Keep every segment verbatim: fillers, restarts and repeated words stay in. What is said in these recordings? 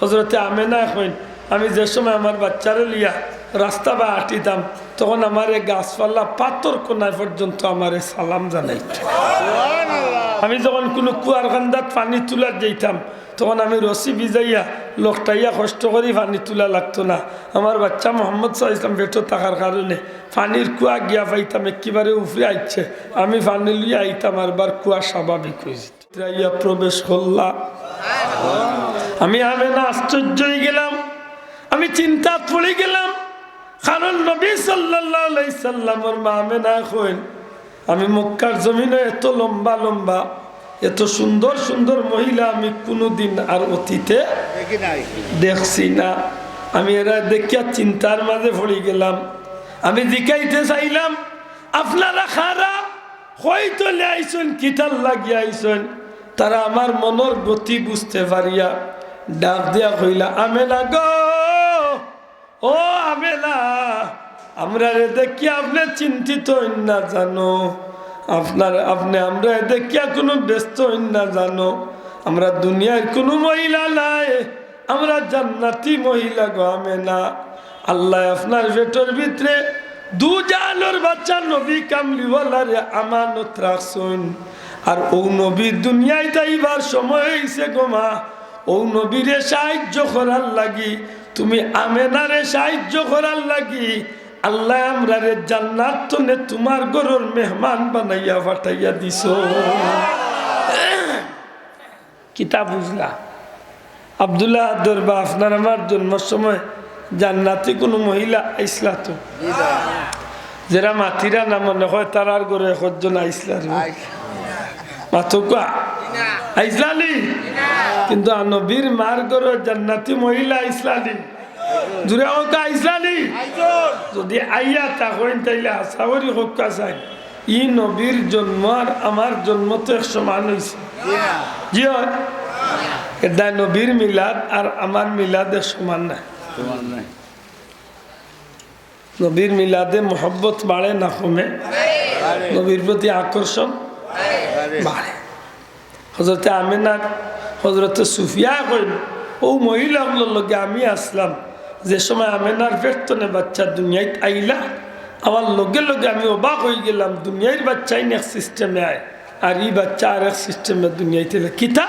হজরতে আমেনায় কইন, আমি যে সময় আমার বাচ্চারে লইয়া রাস্তা বায় আটিতাম, তখন আমারে গাছপালা, পাথর কোনায় পর্যন্ত আমারে সালাম জানাইত। আমি যখন কুনু কুয়ার কান্দাত পানি তুলাত যাইতাম, তখন আমি রশি ভিজাইয়া, লকটাইয়া কষ্ট করি পানি তুলা লাগতো না। আমার বাচ্চা মোহাম্মদ সাল্লাল্লাহু আলাইহি ওয়াসাল্লাম পেটো থাকার কারণে পানির কুয়া গিয়া পাইতাম একেবারে উপরে আইছে। আমি পানি লইয়া আইতাম, আর বার কুয়া স্বাভাবিক অইছে। আইয়া প্রবেশ করলা। আমি আমেনা আশ্চর্য অইগেলাম, আমি চিন্তাত পড়িগেলাম। কারণ নবী সাল্লাল্লাহু আলাইহি সাল্লামর মা আমেনায় কইন, আমি মক্কার জমিনো এত লম্বা লম্বা, এত সুন্দর সুন্দর মহিলা আমি কুনুদিন আর অতীতে দেখি নাই। দেখছি না। আমি এরারে দেখিয়া চিন্তার মাঝে পড়িগেলাম। আমি জিকাইতে চাইলাম, আপনারা কারা? কই তনে আইছইন, কিতার লাগি আইছইন? তারা আমার মনর গতি বুঝতে পারিয়া ডাক দিয়া কইলা, আমেনা গো, ও আমেনা, আমরারে দেখিয়া আপনে চিন্তিত অইন না জানো, আপনার, আপনে আমরারে দেখিয়া কুনু ব্যস্ত অইন না জানো, আমরা দুনিয়ার কুনু মহিলা নায়, আমরা জান্নাতি মহিলা গো আমেনা। আল্লায় আপনার পেটর ভিতরে দুজাহানর বাদশা নবী কামলিওয়ালারে আমানত রাখছইন। আর অউ নবীর দুনিয়াত আইবার সময় অইছে গো মা। অউ নবীরে সাহায্য করার লাগি, তুমি আমেনারে সাহায্য করার লাগি আল্লায় আমরারে জান্নাত তনে তুমার ঘরর মেহমান বানাইয়া পাঠাইয়া দিছো। কিতা বুঝলা? আব্দুল্লাহ আদর বা আপনার আমার জন্মর সময় জান্নাতি কুনু মহিলা আইছলা তো? যেরা মাতিরা না মনে কয় তারার ঘরো একজন আইছলা রে। মাতউক্কা। আইছলা নি? কিন্তু আ নবীর মার ঘরো জান্নাতি মহিলা আইছলা নি? জুরে কউক্কা, আইছলা নি? যদি আইয়া থাকইন তাইলে হাছা করি কউক্কা চাই। ই নবীর জন্ম আর আমার জন্ম তো এক সমান অইছে। জি অয়। এরদায় নবীর মিলাদ আর আমার মিলাদ এক সমান নায়। নবীর মিলাদে মহব্বত বাড়ে না কমে? নবীর প্রতি আকর্ষণ বাড়ে। হজরতে আমেনার, হজরতে সুফিয়া কইন, অউ মহিলা অকলর লগে আমি আছলাম, যে সময় আমেনার পেট তনে বাচ্চা দুনিয়াত আইলা, আওয়ার লগে লগে আমি অবাক অইগেলাম, দুনিয়ার বাচ্চাইন এক সিস্টেমে আয়, আর ই বাচ্চা আরেক সিস্টেমে দুনিয়াত আইলা। কিতা?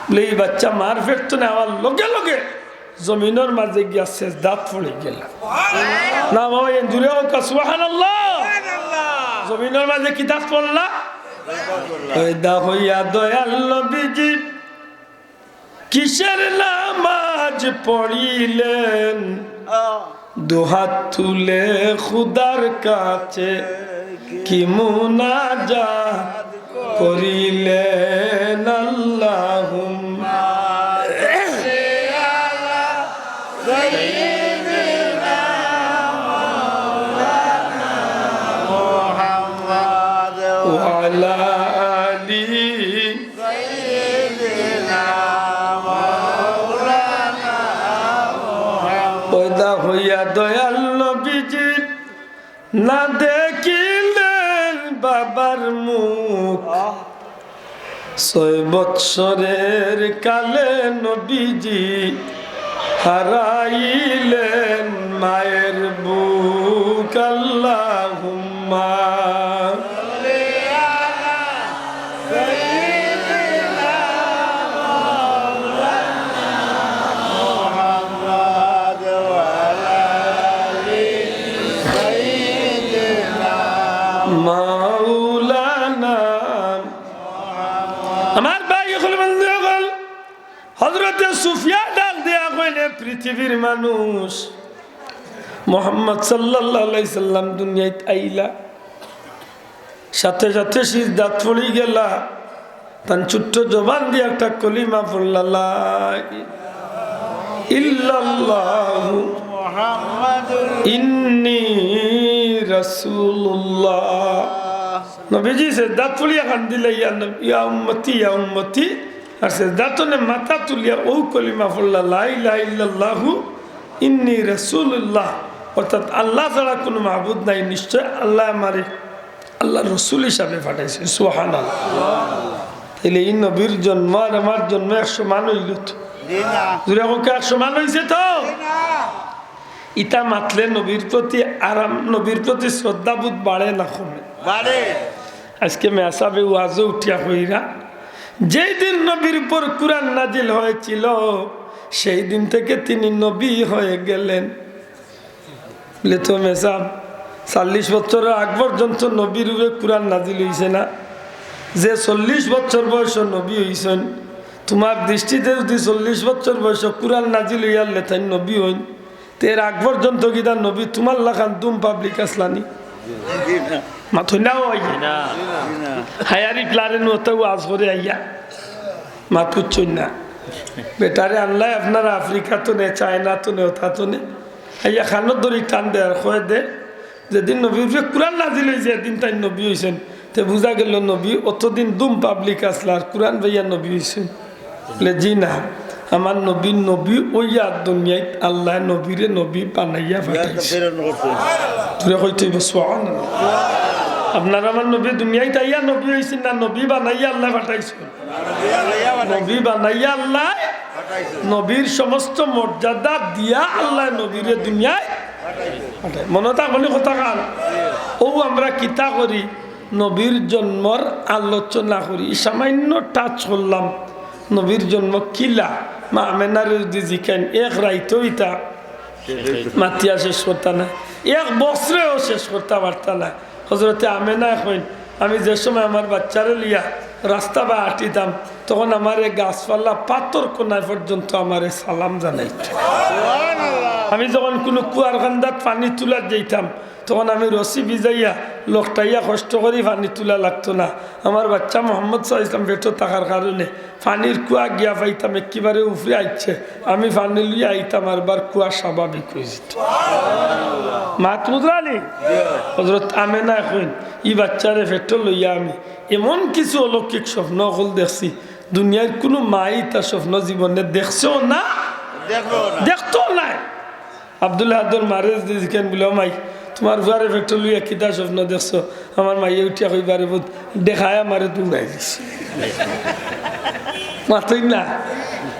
বলে, ই বাচ্চা মার পেট তনে আওয়ার লগে লগে জমিনর মাঝে গিয়া সেজদাত পড়িগেলা। না বাবা, এ জুরে কউক্কা, সুবহানাল্লাহ। জমিনর মাঝে কিতাত পড়লা? পয়দা হইয়া দয়াল নবীজি কিসের নামাজ পড়িলেন? দুহাত তুলে খুদার কাছে কি মুনাজাত করিলেন। আল্লাহুম্মা সাল্লি আলা সাইয়্যিদিনা মাওলানা মুহাম্মদ ওয়া আলা আলি সাইয়্যিদিনা মাওলানা মুহাম্মদ। পয়দা হইয়া দয়াল নবীজি না দেখিলেন বাবার মুখ। ছয় বৎসরের কালে নবীজি হারাইলেন মায়ের বুক। আল্লাহুম্মা মাওলানা। আমার ভাই অকল, বন্ধু অকল, হজরতে সুফিয়া ডাক দিয়া কইলে, পৃথিবীর মানুষ, মোহাম্মদ সাল্লাল্লাহু আলাইহি সাল্লাম দুনিয়াত আইলা, সাথে সাথে সিজদাত পড়ি গেলা। তান ছোট্ট জবান দিয়া একটা কলিমা পড়লা, লা ইল্লাল্লাহু ইন্নি রাসূলুল্লাহ। নবীজি সিজদাত পড়িয়া কান্দিলা, ইয়া নবী, ইয়া উম্মতি, ইয়া উম্মতি। আর সিজদাত তনে মাথা তুলিয়া অউ কলিমা পড়লা, লা ইলাহা ইল্লাল্লাহু ইন্নি রাসূলুল্লাহ, অর্থাৎ আল্লাহ ছাড়া কুনু মাবুদ নাই, নিশ্চয় আল্লায় আমারে আল্লার রসুল হিসাবে পাঠাইছে। সুবহানাল্লাহ। তাইলে ই নবীর জন্ম আর আমার জন্ম এক সমান অইলো তো? জুরে কউক্কা, এক সমান অইছে তো? ইতা মাতলে নবীর প্রতি আরাম, নবীর প্রতি শ্রদ্ধাবোধ বাড়ে না কমে? বাড়ে। আজকে মেসাবে ওয়াজো উঠিয়া কইরা, যেই দিন নবীর উপর কুরআন নাজিল হয়েছিল, সেই দিন থেকে তিনি নবী হয়ে গেলেন। বলে তো মেসাব, চল্লিশ বছরর আগ পর্যন্ত নবীর উপরে কুরআন নাজিল অইছে না? যে চল্লিশ বছর বয়সো নবী অইছইন, তুমার দৃষ্টিতে যুদি চল্লিশ বছর বয়সো কুরআন নাজিল অইয়ার লে তাইন নবী অইন, তে এর আগ পর্যন্ত কিতা নবী তুমার লাখান দুম পাবলিক আছলানি? মাতইন না অই। হায়ারি প্লারে নু অতা ওয়াজ করে আইয়া মাত বুঝছইন না। বেটারে আনলাই আপনারা আফ্রিকা তনে, চায়না তনে, অতা তনে। আইয়া কানো ধরি টান দে আর কয় দে, যেদিন নবীর উপরে কুরআন নাজিল অইছে, এদিন তাইন নবী অইছইন। তে বুঝা গেল নবী অতদিন দুম পাবলিক আছলা, আর কুরআন পাইয়া নবী অইছইন। বলে, "জি না, আমার নবী নবী অইয়া দুনিয়াত আল্লায় নবীরে নবী বানাইয়া পাঠাইছে।" জুরে কইতে অইবো, সুবহানাল্লাহ। আপনার আমার নবী দুনিয়াত আইয়া নবী অইছইন না, নবী বানাইয়া আল্লায় পাঠাইছইন? নবী বানাইয়া আল্লায়, নবীর সমস্ত মর্যাদা দিয়া আল্লায় নবীরে দুনিয়াত পাঠায়। মনো থাকবো নি কথাখান? অউ আমরা কিতা করি, নবীর জন্মর আলোচনা করি, সামান্য টাচ করলাম। নবীর জন্ম কিলা? মা আমেনারে যুদি জিকাইন, এক রাইতো ইতা মাতিয়া শেষ করতা নায়, এক বছরেও শেষ করতা পারতা নায়। হজরতে আমেনায় কইন, "আমি যে সময় আমার বাচ্চারে লইয়া রাস্তা বায় আটিতাম, তখন আমারে গাছপালা, পাথর কোনায় পর্যন্ত আমারে সালাম জানাইত। আমি যখন কুনু কুয়ার কান্দাত পানি তুলাত যাইতাম, তখন আমি রশি ভিজাইয়া লকটাইয়া কষ্ট করি পানি তুলা লাগতো না। আমার বাচ্চা মোহাম্মদ সাল্লাল্লাহু আলাইহি ওয়াসাল্লাম পেটো থাকার কারণে পানির কুয়া গিয়া পাইতাম, একেবারে উপরে আইছে, আমি পানি লইয়া আইতাম, আর বার কুয়া স্বাভাবিক অইযিতো।" মাত বুঝরা নি? হজরত আমেনায় কইন, "ই বাচ্চারে পেটো লইয়া আমি এমন কিছু অলৌকিক স্বপ্ন অকল দেখছি, দুনিয়ার কুনু মায় ইতা স্বপ্ন জীবনে দেখছেও না, দেখতোও নায়।" আব্দুল আহাদর মারে যুদি জিকাইন, বলে, "ও মাই, তুমার ফুয়ারে পেটো লইয়া কিতা স্বপ্ন দেখছো?" আমার মাইয়ে উঠিয়া কইবা, "রে পুত, দেখায় আমারে দৌড়াই দিছে।" মাতইন না।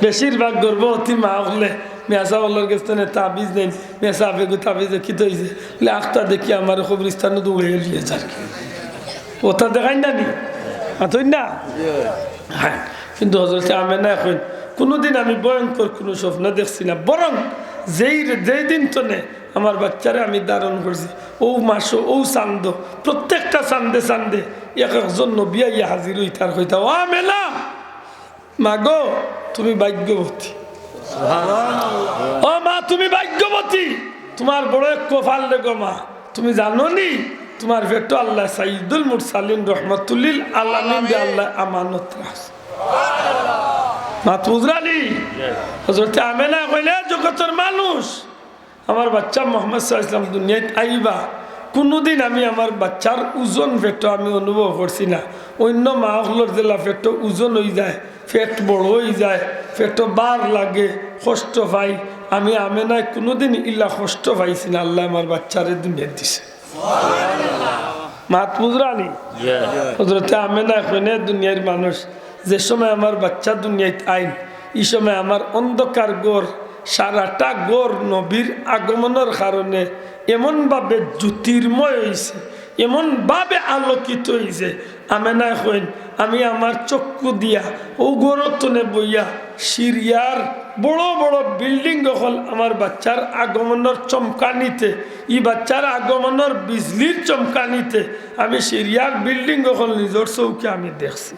বেশিরভাগ গর্ভবতী মা অকলে মেসাব অকলর গেছ তনে তাবিজ নেইন, মেসাব এগু তাবিজে কিতা অইছে? বলে, "আখতা দেখি আমারে কবরস্থানো দৌড়াইয়া লইয়া যার।" অতা দেখাইন না নি? মাতইন না? হ্যাঁ, কিন্তু হজরতে আমেনায় কইন, "কুনুদিন আমি ভয়ঙ্কর কুনু স্বপ্ন দেখছি না, বরং যেই, যেই দিন তনে আমার বাচ্চারে আমি ধারণ করছি, অউ মাসো, অউ চান্দো, প্রত্যেকটা চান্দে চান্দে এক একজন নবী আইয়া হাজির অইতা আর কইতা, 'ও আমেনা, মাগো, তুমি ভাগ্যবতী। ও মা, তুমি ভাগ্যবতী, তুমার বড় এক কপাল রে গো মা। তুমি জানো নি, তুমার পেটো আল্লায় সাইয়্যিদুল মুরসালিন রহমাতুল্লিল আলামিনরে আল্লায় আমানত রাখছে।'" মাত বুঝরা নি? হজরতে আমেনায় কইন, "এ জগতর মানুষ, আমার বাচ্চা মোহাম্মদ সাল্লাল্লাহু আলাইহি ওয়াসাল্লাম দুনিয়াত আইবা, কুনুদিন আমি আমার বাচ্চার ওজন পেটো আমি অনুভব করছি না। অইন্য মা অকলর যেলা পেটো ওজন অইযায়, পেট বড় অইযায়, পেটো বার লাগে, কষ্ট পাই, আমি আমেনায় কুনুদিন ইলা কষ্ট পাইছি না। আল্লায় আমার বাচ্চারে দুনিয়াত দিছে।" মাত বুঝরা নি? হজরতে আমেনায় কইন, দুনিয়ার মানুষ, যে সময় আমার বাচ্চা দুনিয়াত আইন, ই সময় আমার অন্ধকার ঘর, সারাটা ঘর নবীর আগমনর কারণে এমনভাবে জ্যোতির্ময় অইছে, এমনভাবে আলোকিত অইছে। আমেনায় কইন, আমি আমার চক্ষু দিয়া অউ ঘরর তনে বইয়া সিরিয়ার বড় বড় বিল্ডিং অকল আমার বাচ্চার আগমনর চমকানিতে, ই বাচ্চার আগমনর বিজলির চমকানিতে আমি সিরিয়ার বিল্ডিং অকল নিজর চউখে আমি দেখছি।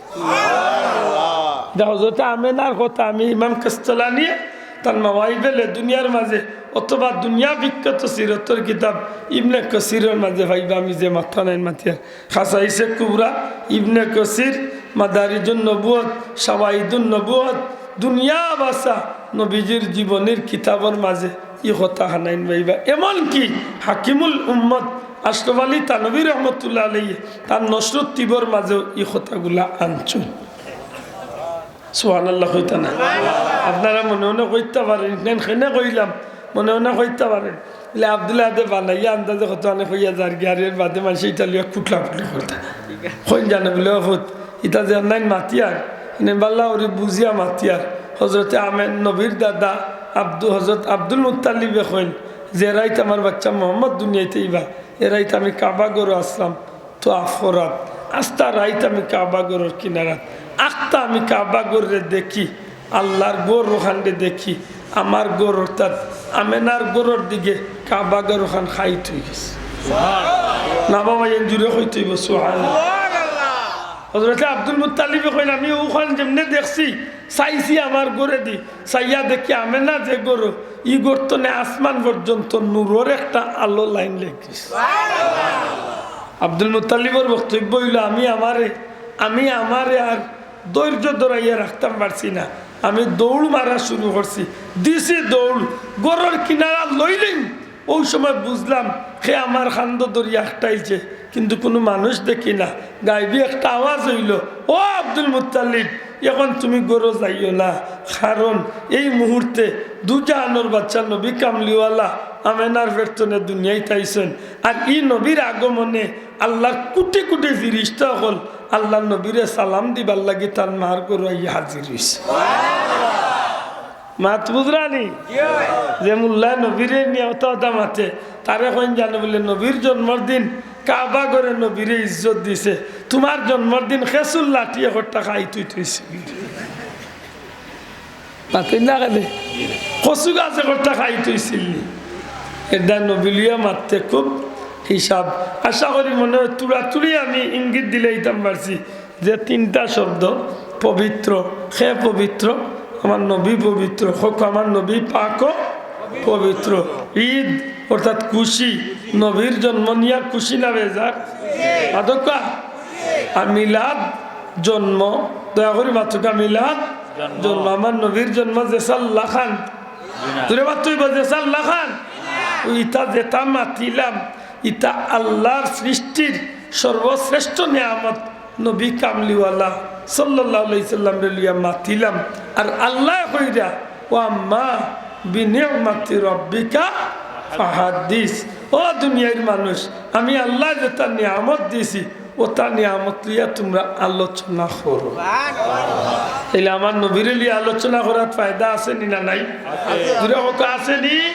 দেখো, হজরতে আমেনার কথা আমি ইমাম কাস্তালানিয়ে তান মাওয়াহিবে লেদুনিয়ার মাঝে অথবা দুনিয়া বিখ্যাত সিরতর কিতাব ইবনে কাসিরর মাঝে পাইবা, আমি যে মাতরাম নাইন মাতিয়ার, খাসাইসে কুবরা, ইবনে কাসির, মাদারিজুন নবুয়ত, শাওয়াহিদুন নবুয়ত, দুনিয়া বাসা নবীজির জীবনীর কিতাবর মাঝে ই কথা হানাইন পাইবা। এমনকি হাকিমুল উম্মত আশরাফ আলী থানভী রহমতুল্লাহ আলাইহি তান নশরুত তিবর মাঝেও ই কথাগুলা আনছইন। সুবহানাল্লাহ কইতা না? আপনারা মনে মনে কইতা পারেন, কেনে কইলাম, মনে মনে কইতা পারেন। ইলা আব্দুল আহাদে বানাইয়া আন্দাজে কত আনে কইয়া যারগি, আর এর বাদে মানষে ইতা লইয়া কুটলা কুটলি করতা। কইন জানে বলে, "ও ফুত, ইতা যে নাইন মাতিয়ার, ইনে বালা ওরে বুঝিয়া মাতিয়ার, হজরতে আমেন নবীর দাদা আব্দু-, হজরত আব্দুল মুত্তালিবে কইন যে রাইত আমার বাচ্চা মোহাম্মদ দুনিয়াইত আইবা, এ রাইত আমি কাবা ঘরো আছলাম, তো আফরাত আস্তা রাইত আমি কাবা ঘরর কিনারাত আখতা আমি কাবা ঘররে দেখি, আল্লার ঘর অখানরে দেখি, আমার ঘর অর্থাৎ আমেনার ঘরর দিকে কাবা ঘর অখান খাইত অইগেছে। না বাবা, এন জুরে কইতে অইবো, সুবহানাল্লাহ। হজরতে আব্দুল মুত্তালিবে কইন, আমি অখান যেমনে দেখছি, চাইছি আমার ঘরেদি, চাইয়া দেখি আমেনা যে ঘরো, ই ঘর তনে আসমান পর্যন্ত নূরর একটা আলো লাইন লাগিছে। আব্দুল মুত্তালিবর বক্তব্য অইলো, আমি আমারে, আমি আমারে আর ধৈর্য ধরাইয়া রাখতাম পারছি না, আমি দৌড় মারা শুরু করছি, দিছি দৌড়, ঘরর কিনারা লইলিম। অউ সময় বুঝলাম, হে আমার কান্দো ধরিয়া আখটাইলছে, কিন্তু কুনু মানুষ দেখি না। গাইবি একটা আওয়াজ অইলো, "ও আব্দুল মুত্তালিব, অখন তুমি ঘরো যাইও না, কারণ এই মুহূর্তে দুজাহানর বাদশা নবী কামলিওয়ালা আমেনার পেট তনে দুনিয়াইত আইছইন, আর ই নবীর আগমনে আল্লার কুটি কুটি ফিরিস্তা অকল আল্লার নবীরে সালাম দিবার লাগি তান মার ঘরো আইয়া হাজির অইছে।" মাত বুঝরানি? যে মুল্লায় নবীরে নিয়া অতা অতা মাতে, তারে কইন জানো বুলে, "নবীর জন্মর দিন কাবা ঘরে নবীরে ইজ্জত দিছে, তুমার জন্মর দিন খেজুর লাঠি একটা খাইত অইছিল।" মাতইন না কেনে? কচু গাছ একটা খাইত অইছিল নি? এরদায় নবী লইয়া মাততে খুব হিসাব। আশা করি মনে অয় তুড়াতুড়ি আমি ইঙ্গিত দিলাইতাম পারছি। যে তিনটা শব্দ পবিত্র, হে পবিত্র, আমার নবী পবিত্র, কউক্কা আমার নবী পাকও পবিত্র। ঈদ অর্থাৎ খুশি, নবীর জন্ম নিয়া খুশি না বেজার? মাতউক্কা। আর মিলাদ জন্ম, দয়া করি মাতউক্কা, মিলাদ জন্ম। জন্ম, আমার নবীর জন্ম যেসার লাখান, জুরে মাততে অইবো, যেসার লাখান। অউ ইতা যেতা মাতিলাম, ইতা আল্লার সৃষ্টির সর্বশ্রেষ্ঠ নিয়ামত নবী কামলিওয়ালা সাল্লাল্লাহু আলাইহি সাল্লামরে লইয়া মাতিলাম। আর আল্লায় কইরা, "ওয়া আম্মা বিনি'মাতি রাব্বিকা ফাহাদ্দিস।" ও দুনিয়ার মানুষ, আমি আল্লায় যেতা নিয়ামত দিছি, অতা নিয়ামত লইয়া তুমরা আলোচনা করো। তাইলে আমার নবীরে লইয়া আলোচনা করাত ফায়দা আছে নি না নাই? জুরে কউক্কা, আছে নি?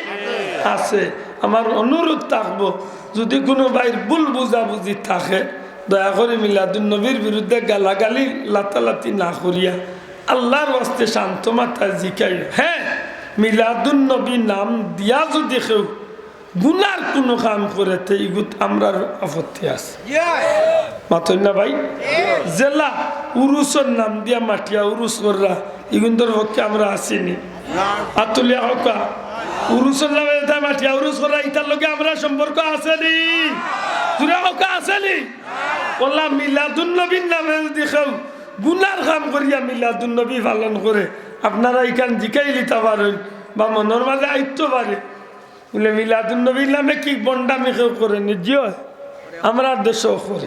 আছে। আমার অনুরোধ থাকবো, যুদি কুনু ভাইর ভুল বুঝাবুঝি থাকে, দয়া করি মিলাদুন নবীর বিরুদ্ধে গালাগালি লাতালাতি না করিয়া আল্লার ওয়াস্তে শান্ত মাথায় জিকাইও। হে, মিলাদুন নবী নাম দিয়া যুদি কেউ গুনার কুনু কাম করে, তে ইগুত আমরার আপত্তি আছে। মাতইন না ভাই? যেলা উরুসর নাম দিয়া মাটিয়া উরুস কররা, ইগুনতর পক্ষে আমরা আছি নি? আত তুলিয়া কউক্কা। উরুসর নামে যেতা মাটিয়া উরুস কররা, ইতার লগে আমরার সম্পর্ক আছে নি? জুরে কউক্কা, আছে নি? অলা মিলাদুন নবীর নামে যুদি কেউ গুনার কাম করিয়া মিলাদুন নবী পালন করে, আপনারা ইখান জিকাইলিতা পারইন বা মনর মাঝে আইতো পারে, বুলে, "মিলাদুন নবীর নামে কি ভন্ডামি কেউ করে নি?" জি অয়, আমরার দেশও করে।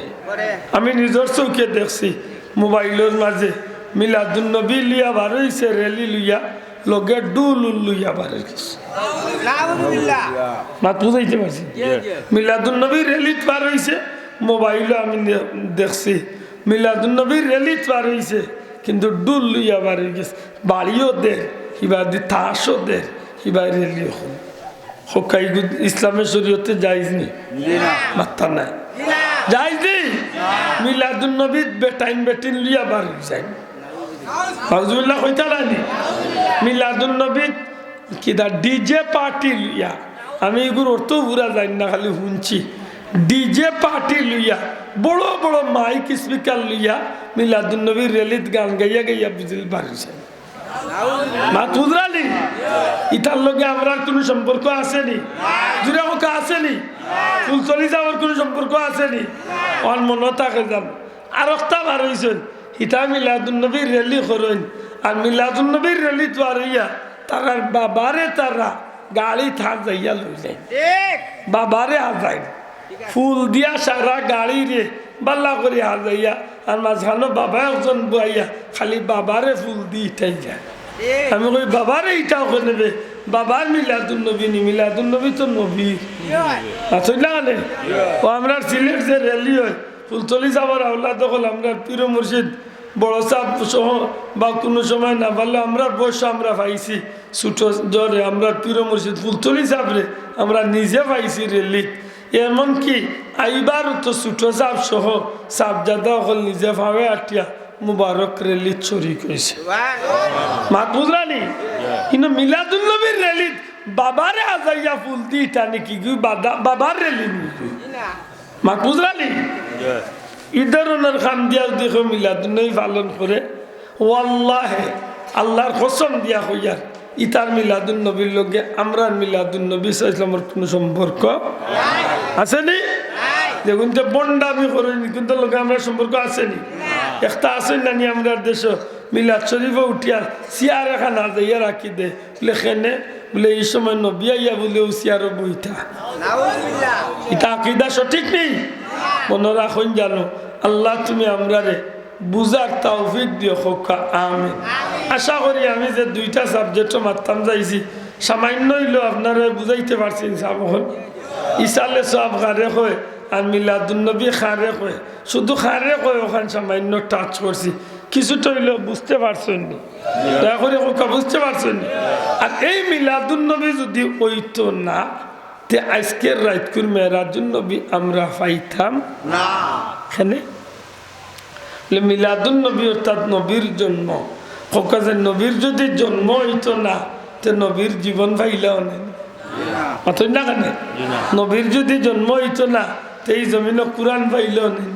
আমি নিজর চউখে দেখছি, মোবাইলর মাঝে মিলাদুন নবী লইয়া বার অইছে, র‍্যালি লইয়া, লগে ঢুল উল লইয়া বার অইছে। নাউজুবিল্লাহ। মাত বুঝাইতে পারছি? জি, জি। মিলাদুন নবী র‍্যালিত বার অইছে, মোবাইলো আমি দে-, দেখছি, মিলাদুন নবীর র‍্যালিত বার অইছে, কিন্তু ঢুল লইয়া বার অইগেছে। বাড়িও দের, হিবাদি তাসও দের, হিবায় র‍্যালিও করে। কউক্কা ইগুত ইসলামে শরিয়তে জায়েজ নি? জি না। মাত্তা নাই। জি না। জায়েজ নি? মিলাদুন নবীত বেটাইন বেটিন লইয়া বার অইযাইন। নাউজুবিল্লাহ কইতা নানি? মিলাদুন নবীত কিতা ডিজে পার্টি লইয়া, আমি ইগুর অর্থ পুরা জানি না, খালি হুনছি। ডিজে পার্টি লইয়া, বড় বড় মাইক স্পিকার লইয়া মিলাদুন নবীর র‍্যালিত গান গাইয়া গাইয়া বুঝিল বার অইযাইন। মাত বুঝরানি? ইতার লগে আমরার কুনু সম্পর্ক আছে নি? জুরে কউক্কা, আছে নি? ফুলতলি যাওয়ার কুনু সম্পর্ক আছে নি? অর মনো থাকে যান। আরকটা বার অইছইন, হিতা মিলাদুন নবীর র‍্যালি করইন, আর মিলাদুন নবীর র‍্যালিত বার অইয়া তারার বাবারে তারা গাড়িত হাজাইয়া লই যাইন। ঠিক। বাবারে হাজাইন। ফুল দিয়া সারা গাড়িরে বালা করি হাজাইয়া, আর মাঝখানো বাবা একজন বইয়া খালি বাবারে ফুল দি ইটাই যায়। ঠিক। আমি কই, "বাবারে ইটাও কেনে বে? বাবার মিলাদুন নবী নি, মিলাদুন নবী তো নবী।" ঠিক। আসল না কেনে? ও আমরার সিলেট যে র‍্যালি অয়, ফুলতলি যাওয়ার আওলাদ অকল আমরার পীর মুর্শিদ বড় সাব সহ বা কুনু সময় না পারলে আমরার বয়স আমরা পাইছি, ছোট জরে আমরা পীর মুর্শিদ ফুলতলি সাবরে আমরা নিজে পাইছি রেলিত। এমনকি আইবার তো ছোট সাব সহ সাবজাদা অকল নিজে পাওয়ে আটিয়া মুবারক রেলিত শরিক অইছে। মাত বুঝরানি? ইনো মিলাদুন নবীর রেলিত বাবারে আজাইয়া ফুল দি ইটা নাকি গু বাদা-, বাবার রেলি নি গু। মাত বুঝরানি? ই ধরনর কাম দিয়া যদি কেউ মিলাদুন নবী পালন করে, ওয়াল্লাহে, আল্লার কসম দিয়া কইয়ার, ইতার মিলাদুন নবীর লগে আমরার মিলাদুন নবী সাল্লাল্লাহু আলাইহি ওয়াসাল্লামর কুনু সম্পর্ক আছেনি? যেগুনতে ভন্ডামি করইন, ইগুনতর লগে আমরার সম্পর্ক আছেনি? একটা আছেন না নি আমরার দেশো, মিলাদ শরিফো উঠিয়া চেয়ার এখান আজাইয়া রাখি দে, বুলে কেনে? বুলে ই সময় নবী আইয়া বুলে অউ চেয়ারো বইতা। ইতা আকিদা সঠিক নি? মনো রাখইন জানো, আল্লাহ তুমি আমরারে বুঝার তৌফিক দিও, কউক্কা আমিন। আশা করি আমি যে দুইটা সাবজেক্টো মাততাম চাইছি, সামাইন্য অইলেও আপনারারে বুঝাইতে পারছি। সাব অকল, ইসালে সওয়াব কারে কয় আর মিলাদুন নবী কারে কয়, শুধু কারে কয় অখান সামাইন্য টাচ করছি, কিছুটা অইলেও বুঝতে পারছইন নি? দয়া করি কউক্কা, বুঝতে পারছইন নি? আর এই মিলাদুন নবী যদি অইতো না, তে আইজকের রাইতকুর মেরাজুন নবী আমরা পাইতাম না। কেনে? বুলে মিলাদুন নবী অর্থাৎ নবীর জন্ম। কউক্কা যে নবীর যদি জন্ম অইতো না, তে নবীর জীবন পাইলা অনে নি? মাতইন না কেনে? নবীর যদি জন্ম অইতো না, তে ই জমিনো কুরআন পাইলা অনে নি?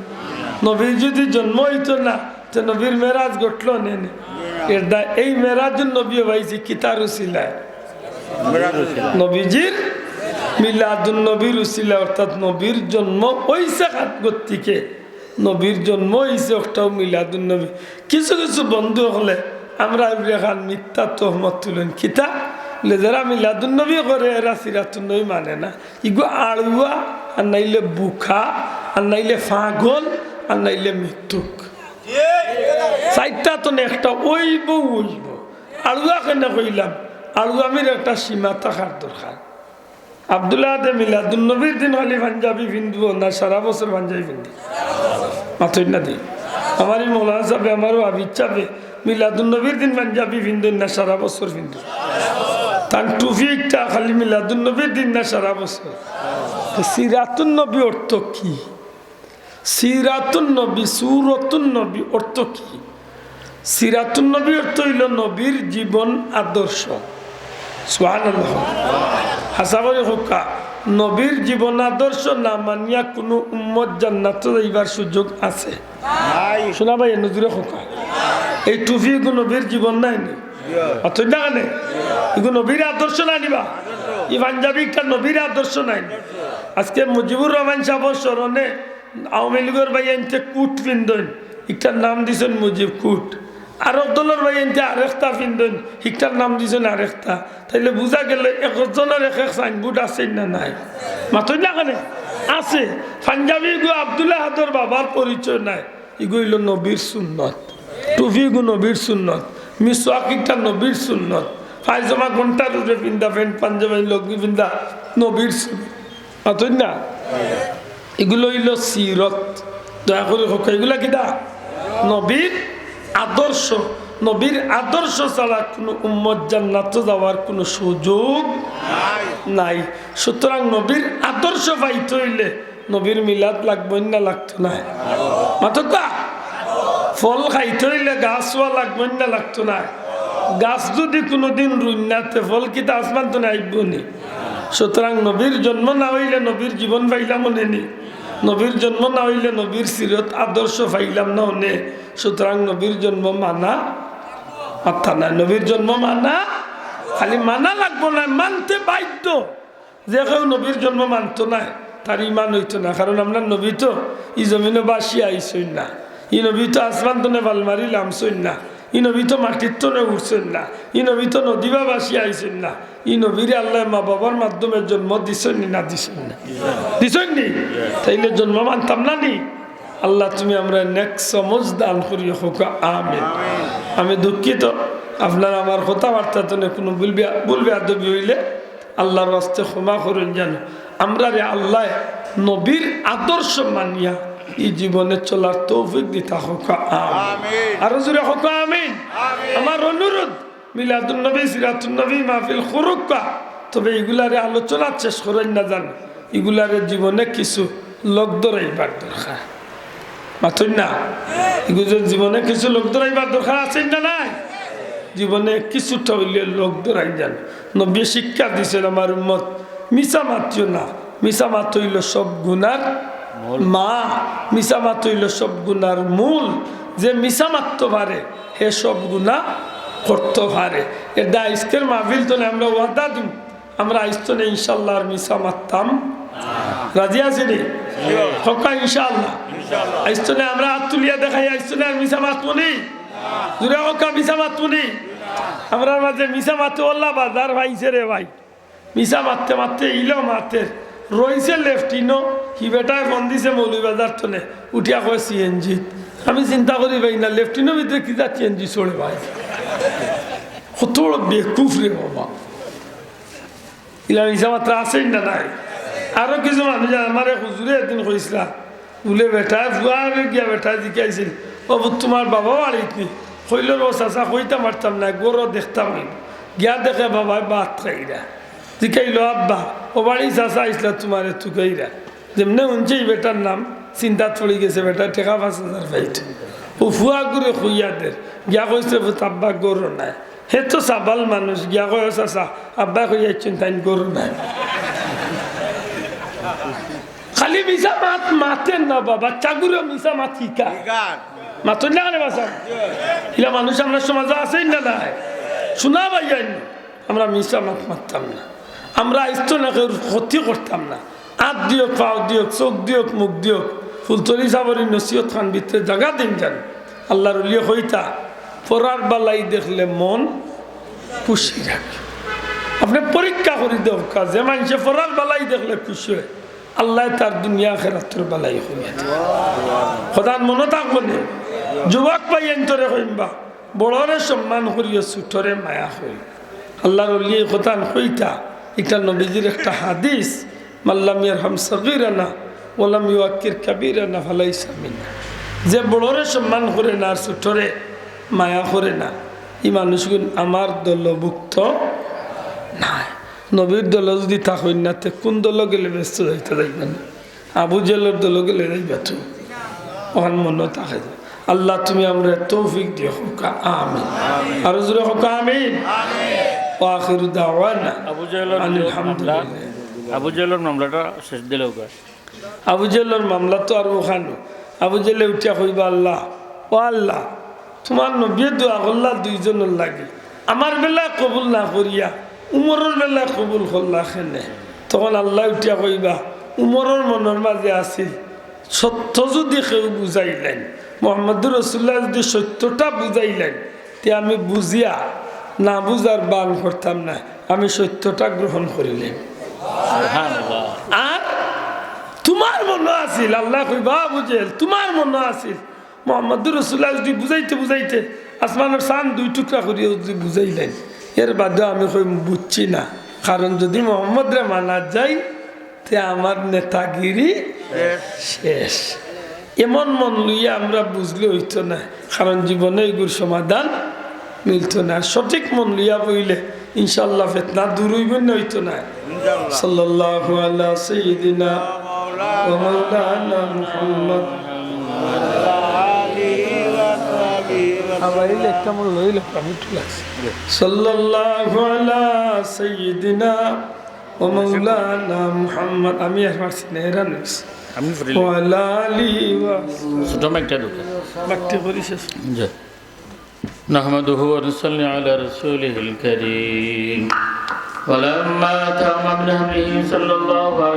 নবীর যদি জন্ম অইতো না, তে নবীর মেরাজ ঘটলো অনে নি? এরদায় এই মেরাজুন নবী পাইছি কিতার উসিলায়? নবীজির মিলাদুন নবীর উসিলা, অর্থাৎ নবীর জন্ম অইছে কাত গতিকে, নবীর জন্ম অইছে অকটাউ মিলাদুন নবী। কিছু কিছু বন্ধু অকলে আমরার উপরে এখান মিথ্যা তহমত তুলইন, কিতা বুলে, যেরা মিলাদুন নবী করে এরা সিরাতুন নবী মানে না। ইগু আড়ুয়া, আর নাইলে বুকা, আর নাইলে পাগল, আর নাইলে মিথ্যুক। চাইরটা তনে একটা অইবউ অইবো। আড়ুয়া কেনে কইলাম? আড়ুয়ামির একটা সীমা থাকার দরকার। আব্দুল আহাদে মিলাদুন নবীর দিন খালি পাঞ্জাবি পিন্দবো না সারা বছর পাঞ্জাবি পিন্দে? মাতইন না দি। আমার ই মৌলানা সাবে, আমার ই হাফিজ সাবে মিলাদুন নবীর দিন পাঞ্জাবি পিন্দইন না সারা বছর পিন্দইন? তান টুপি একটা খালি মিলাদুন নবীর দিন না সারা বছর? তো সিরাতুন নবী অর্থ কি? সিরাতুন নবী, সুরতুন নবী অর্থ কি? সিরাতুন নবী অর্থ অইলো নবীর জীবন আদর্শ। সুবহানাল্লাহ। হাছা করি কউক্কা, নবীর জীবন আদর্শ না মানিয়া কুনু উম্মত জান্নাতো যাইবার সুযোগ আছে? নাই। শুনা ভাই, নজরে কউক্কা। এই টুপি ইগু নবীর জীবন নায় নি? অথচ না কেনে? ইগু নবীর আদর্শ নায় নি বা? ই পাঞ্জাবি একটা নবীর আদর্শ নায় নি? আইজকে মুজিবুর রহমান সাবর স্মরণে আওয়ামী লীগর ভাইয়াইন্তে কুট পিন্দইন, ইকটার নাম দিছইন মুজিব কুট। আরক দলর ভাইয়াইন্তে আরেকটা পিন্দইন, হিকটার নাম দিছইন আরেকটা। তাইলে বুঝা গেলো একজনর এক এক সাইনবোর্ড আছে না নাই? মাতইন না কেনে? আছে। পাঞ্জাবি ইগু আব্দুল আহাদর বাবার পরিচয় নায়, ইগু অইলো নবীর সুন্নত। টুপি ইগু নবীর সুন্নত। মিসওয়াক ইকটা নবীর সুন্নত। পায়জামা ঘন্টার উপরে পিন্দা, প্যান্ট পাঞ্জাবি লুঙ্গি পিন্দা নবীর সুন্নত। মাতইন না? ইগুলা অইলো সিরত। দয়া করি কউক্কা, ইগুলা কিতা? নবীর আদর্শ। নবীর আদর্শ ছাড়া কুনু উম্মত জান্নাতো যাওয়ার কুনু সুযোগ নাই। সুতরাং নবীর আদর্শ পাইতে অইলে নবীর মিলাদ লাগবো না লাগতো নায়? মাতউক্কা। ফল খাইতে অইলে গাছ অওয়া লাগবো না লাগতো নায়? গাছ যুদি কুনুদিন রুইন না, তে ফল কিতা আসমান তনে আইবো নি? সুতরাং নবীর জন্ম না অইলে নবীর জীবন পাইলাম অনে নি? নবীর জন্ম না অইলে নবীর সিরত আদর্শ পাইলাম না অনে? সুতরাং নবীর জন্ম মানা মাত্তা নায়। নবীর জন্ম মানা, খালি মানা লাগবো নায়, মানতে বাধ্য। যে কেউ নবীর জন্ম মানতো নায়, তার ইমান অইতো না। কারণ আমরার নবী তো ই জমিনো ভাসিয়া আইছইন না, ই নবী তো আসমান তনে ফাল মারি লামছইন না, ই নবী তো মাটির তনে উঠছইন না, ই নবী তো নদী বা ভাসিয়া আইছইন না। ই নবীরে আল্লায় মা বাবার মাধ্যমে জন্ম দিছইন নি না দিছইন না? দিছইন নি? তাইলে জন্ম মানতাম না নি? আল্লাহ তুমি আমরারে নেক সমঝ দান করিও, কউক্কা আমিন। আমি দুঃখিত, আপনারা আমার কথাবার্তা তনে কুনু ভুল বেয়া-, ভুল বেয়াদবি অইলে আল্লার ওয়াস্তে ক্ষমা করইন যেন। আমরারে আল্লায় নবীর আদর্শ মানিয়া ই জীবনে চলার তৌফিক দিতা কউক্কা আমিন। আমিন। আরো জোরে কউক্কা আমিন। আমিন। আমার অনুরোধ, মিলাদুন নবী, সিরাতুন নবী মাহফিল করউক্কা, তবে ইগুলারে আলোচনা শেষ করইন না যান, ইগুলারে জীবনে কিছু লগ ধরাইবার দরকার। মাতইন না? ইগু যে জীবনে কিছু লগ ধরাইবার দরকার আছে না নাই? জীবনে কিছুটা অইলে লগ ধরাইন যান। নবীয়ে শিক্ষা দিছইন, আমার উম্মত, মিছা মাতিও না। মিছা মাত অইলো সব গুনার মূল। মা। মিছা মাত অইলো সব গুনার মূল। যে মিছা মাততো পারে, হে সব গুনা করতো পারে। এরদায় আইজকের মাহফিল তনে আমরা ওয়াদা দিমু, আমরা আইজ তনে ইনশাআল্লাহ আর মিছা মাততাম। রাজি আছইন নি? কউক্কা ইনশাআল্লাহ। আইজ তনে আমরা আত তুলিয়া দেখাই, আইজ তনে আর মিছা মাতমু নি? জোরে কউক্কা, মিছা মাতমু নি? আমরার মাঝে মিছা মাতে অলা বাজার পাইছে রে ভাই। মিছা মাততে মাততে ইলা মাতের, রইছে লেফটিনো, হি বেটায় ফোন দিছে মৌলভীবাজার তনে, উঠিয়া কয় সিএনজি। আমি চিন্তা করি ভাই না, লেফটিনোর ভিতরে কিতা সিএনজি চড়ে ভাই? কত বড় বেকুফ রে বাবা। ইলা মিছা মাতরা আছে না নাই? আরো কিছু মানুষ আছে, আমারে হুজুরে একদিন কইছলা, বুলে বেটায়, ফুয়ারে গিয়া বেটায় জিকাইছিল, "ও পুত, তুমার বাবা বাড়িত নি?" কইলো, "ও চাচা, কইতাম পারতাম না, ঘরো দেখতাম অইবো।" গিয়া দেখে বাবায় ভাত খাইরা। জিকাইলো, "আব্বা, ও বাড়ি চাচা আইছলা তুমারে তুকাইরা?" যেমনে হুনছে ই বেটার নাম, চিন্তাত পড়ি গেছে, বেটায় টেকা পাঁচ হাজার পাইতো। ও ফুয়াগুরে কইয়া দের, গিয়া কইছে, "পুত, আব্বা ঘরো নাই।" হে তো সাবাল মানুষ, গিয়া কয়, "ও চাচা, আব্বায় কইয়া আইছইন, তাইন ঘরো নাই।" খালি মিছা মাত মাতের না বাবা, বাচ্চাগুরে মিছা মাত হিকাইন। মাতইন না কেনে বাবা? ইলা মানুষ আমরার সমাজো আছে না নাই? হুনা ভাইয়াইন, আমরা মিছা মাত মাততাম না। আমরা আইজ তনে কেউর ক্ষতি করতাম না। আত দিউক, পাও দিউক, চউখ দিউক, মুখ দিউক। ফুলতলি সাবর ই নসিহত খান ভিতরে জাগা দিন যান। আল্লার ওলিয়ে কইতা, "পরার বালাই দেখলে মন খুশি রাখে।" আপনে পরীক্ষা করি দেখউক্কা, যে মানষে পরার বালাই দেখলে খুশি অয়, আল্লায় তার দুনিয়া আখেরাতর বালাই করিয়া দেয়। কথাখান মনো থাকবো নে? যুবক ভাইয়াইন্তরে কইমু বা, বড়রে সম্মান করিও, ছুটরে মায়া করিও। আল্লার ওলিয়ে ই কথাখান কইতা, ইটা নবীজির একটা হাদিস, "মান লাম ইয়ারহাম সগীরানা ওয়া লাম ইউয়াক্কির কাবীরানা ফালাইসা মিন্না।" যে বড়রে সম্মান করে না আর ছুটরে মায়া করে না, ই মানুষগুইন আমার দলভুক্ত নায়। নবীর দলো যুদি থাকইন না, তে কুন দলো গেলে বেহেস্তো যাইতা যাইবা না? আবু জেহেলর দলো গেলে যাইবা তো? অখান মনো থাকে যে। আল্লাহ, তুমি আমরারে তৌফিক দিও, কউক্কা আমিন। আরো জোরে কউক্কা আমিন। ওয়া আখিরু দাওয়ানা আবু জেহেলর আনিল মামলা, হামদুলিল্লাহ। আবু জেহেলর মামলাটা শেষ দিলে ওকে। আবু জেহেলর মামলা তো আর অখানো। আবু জেহেলে উঠিয়া কইবা, "আল্লাহ, ও আল্লাহ, তুমার নবীয়ে দোয়া করলা দুইজনর লাগি, আমার বেলায় কবুল না করিয়া উমরর বেলায় কবুল করলা কেনে?" তখন আল্লায় উঠিয়া কইবা, "উমরর মনর মাঝে আছিল, সত্য যুদি কেউ বুঝাইলাইন, মুহাম্মদুর রাসূলুল্লাহ যুদি সত্যটা বুঝাইলাইন, তে আমি বুঝিয়া না বুঝার ভান করতাম না, আমি সত্যটা গ্রহণ করিলাইমু।" সুবহানাল্লাহ। আর তুমার মনো আছিল, আল্লায় কইবা, "আবু জেহেল, তুমার মনো আছিল, মুহাম্মদুর রাসূলুল্লাহ যুদি বুঝাইতে বুঝাইতে আসমানর চান দুই টুকরা করিয়া যুদি বুঝাইলাইন, এর বাদেও আমি কইমু বুঝছি না, কারণ যুদি মুহাম্মদরে মানা যায়, তে আমার নেতাগিরি শেষ।" এমন মন লইয়া আমরা বুঝলে অইতো না, কারণ জীবনে ইগুর সমাধান মিলতো না। সঠিক মন লইয়া বইলে ইনশাআল্লাহ ফিতনা দূর অইবো না, অইতো না? ইনশাআল্লাহ। সাল্লাল্লাহু আলা সাইয়্যিদিনা ওয়া মাওলানা মুহাম্মদ। আবার এই লেখটা আমার লইলে আমি একটু লাগছে। সাল্লাল্লাহু আলা সাইয়্যিদিনা ওয়া মাওলানা মুহাম্মদ। আমি আর পারছি না, এরা নিস। আমি ফ্রি। ওয়া আলা আলিহি ওয়া ছোট মাইকটা ঢুকে। মাইকটা করি শেষ। জি। نحمده ونصلي على رسوله الكريم. ولما تم من حمله صلى الله عليه